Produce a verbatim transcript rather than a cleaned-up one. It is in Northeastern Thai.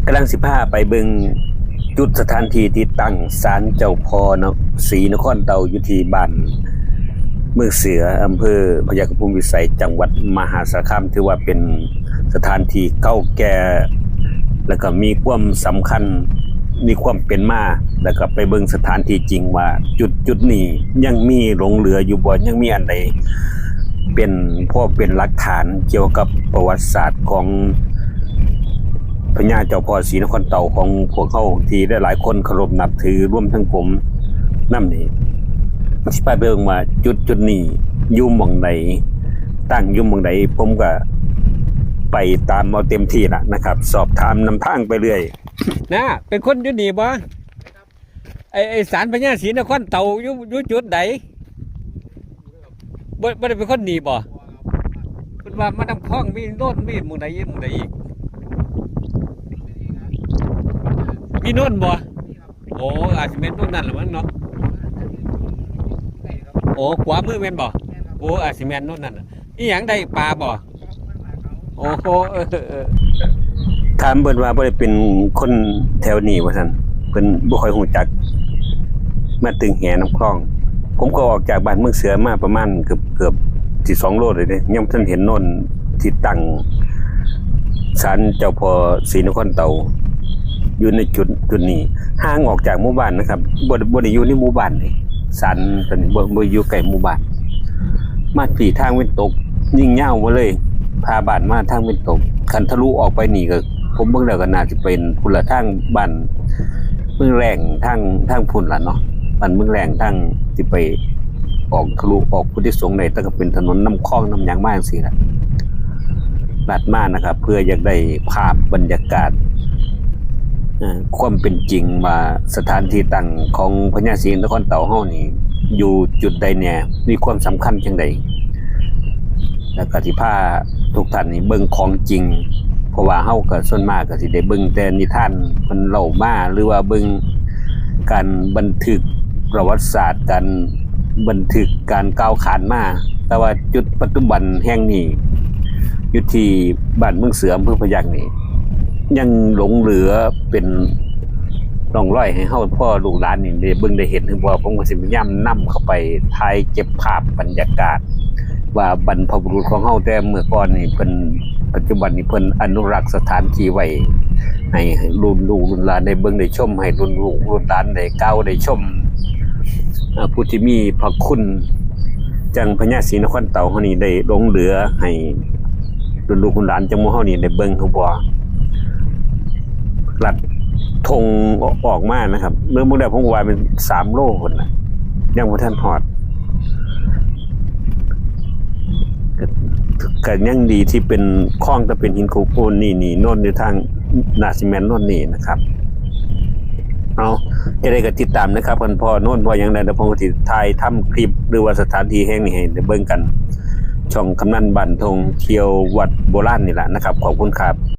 กำลังสิพาไปเบิ่งจุดสถานที่ที่ตั้งศาลเจ้าพ่อเนาะ ศรีนครเต่า อยู่ที่บ้านเมืองเสือ อำเภอพยัคฆภูมิพิสัย จังหวัดมหาสารคาม ถือว่าเป็นสถานที่เก่าแก่ แล้วก็มีความสำคัญ มีความเป็นมา แล้วก็ไปเบิ่งสถานที่จริงว่าจุดจุดนี้ยังมีหลงเหลืออยู่บ่ ยังมีอันใดเป็น พอเป็นหลักฐานเกี่ยวกับประวัติศาสตร์ของ พญาเจ้าพ่อศรีนครเต่าของพวกเฮาที่หลายๆคนเคารพนับถือ รวมทั้งผมนำนี่ สิไปเบิ่งว่าจุดจุดนี้อยู่หม่องใด ตั้งอยู่หม่องใด ผมก็ไปตามเอาเต็มที่ละนะครับ สอบถามนำทางไปเรื่อย นะ เป็นคนอยู่นี่บ่ ไอ้ ไอ้ศาลพญาศรีนครเต่าอยู่ อยู่จุดใด บ่ บ่ได้เป็นคนนี่บ่ เพิ่นว่ามาน้ำคลองมีโน่นมีหม่องใดอีก หม่องใดอีก มีโน่นบ่ โอ้ อาจสิแม่นโน่นนั่นละมั้งเนาะ โอ้ ขวามือแม่นบ่ โอ้ อาจสิแม่นโน่นนั่นน่ะ อีหยังได้ปลาบ่ โอ้โห เออ เออ ถามเพิ่นว่าบ่ได้เป็นคนแถวนี้ว่าซั่น เพิ่นบ่ค่อยฮู้จัก มาตึงแหน้ำคลอง ผมก็ออกจากบ้านเมืองเสือมาประมาณเกือบ เกือบสิสองโลเลยเด้ ยังบ่ทันเห็นโน่นที่ตั้งศาลเจ้าพ่อศรีนครเต่า อยู่ในจุด จุดนี้ ห่างออกจากหมู่บ้านนะครับ บ่ บ่ได้อยู่ในหมู่บ้านนี่ ศาลตัวนี้บ่ บ่อยู่ใกล้หมู่บ้าน มาที่ทางเว็นตก ยิ่งยาวมาเลย พาบ้านมาทางเว็นตก คันทะลุออกไปนี่ก็ ผมเบิ่งแล้วก็น่าจะเป็นพุ้นละ ทางบ้านเมืองแรง ทาง ทางพุ้นละเนาะ บ้านเมืองแรง ทางที่ไปออกทะลุออกพุทธิสงฆ์ได้ แต่ก็เป็นถนนนำคลองนำหยังมาจังซี่ล่ะ ลัดมานะครับ เพื่ออยากได้ภาพบรรยากาศ เอ่อ ความเป็นจริงว่าสถานที่ตั้งของพญาศรีนครเต่าเฮานี่ อยู่จุดใดแน่ มีความสำคัญจังใด แล้วก็สิพาทุกท่านนี่เบิ่งของจริง เพราะว่าเฮาก็ส่วนมากก็สิได้เบิ่งแต่นิทานเพิ่นเล่ามา หรือว่าเบิ่งการบันทึกประวัติศาสตร์ การบันทึกการกล่าวขานมา แต่ว่าจุดปัจจุบันแห่งนี้ อยู่ที่บ้านเมืองเสือ อำเภอพยัคฆนี่ ยังหลงเหลือเป็นร่องรอยให้เฮาพ่อลูกหลานนี่ได้เบิ่งได้เห็นหรือบ่ ผมก็สิพยายามนำเข้าไปถ่ายเก็บภาพบรรยากาศ ว่าบรรพบุรุษของเฮาแต่เมื่อก่อนนี่เพิ่น ปัจจุบันนี่เพิ่นอนุรักษ์สถานที่ไว้ ให้ ให้รุ่นลูกรุ่นหลานได้เบิ่งได้ชม ให้รุ่นลูกรุ่นหลานได้กล่าวได้ชม เอ่อ ผู้ที่มีพระคุณ จั่งพญาศรีนครเต่าเฮานี่ได้หลงเหลือให้รุ่นลูกรุ่นหลานจั่งหมู่เฮานี่ได้เบิ่งคือบ่ ลัดธงออกมานะครับ เบิ่ง เบิ่งแล้วผมก็ว่าเป็นสามโลพุ้นน่ะ ยังบ่ทันฮอด ก็ ก็ยังดีที่เป็นคลอง แต่เป็นหินขูดปูน นี่ นี่ โน่นอยู่ทาง น่าสิแม่นโน่นนี่นะครับ เอา จะได้ก็ติดตามนะครับ คันพ้อโน่นพ้อหยังใด เดี๋ยวผมก็สิถ่ายทำคลิป หรือว่าสถานที่แห่งนี้ให้ได้เบิ่งกัน ช่องกำนันบ้านทง เที่ยววัดโบราณนี่แหละนะครับ ขอบคุณครับ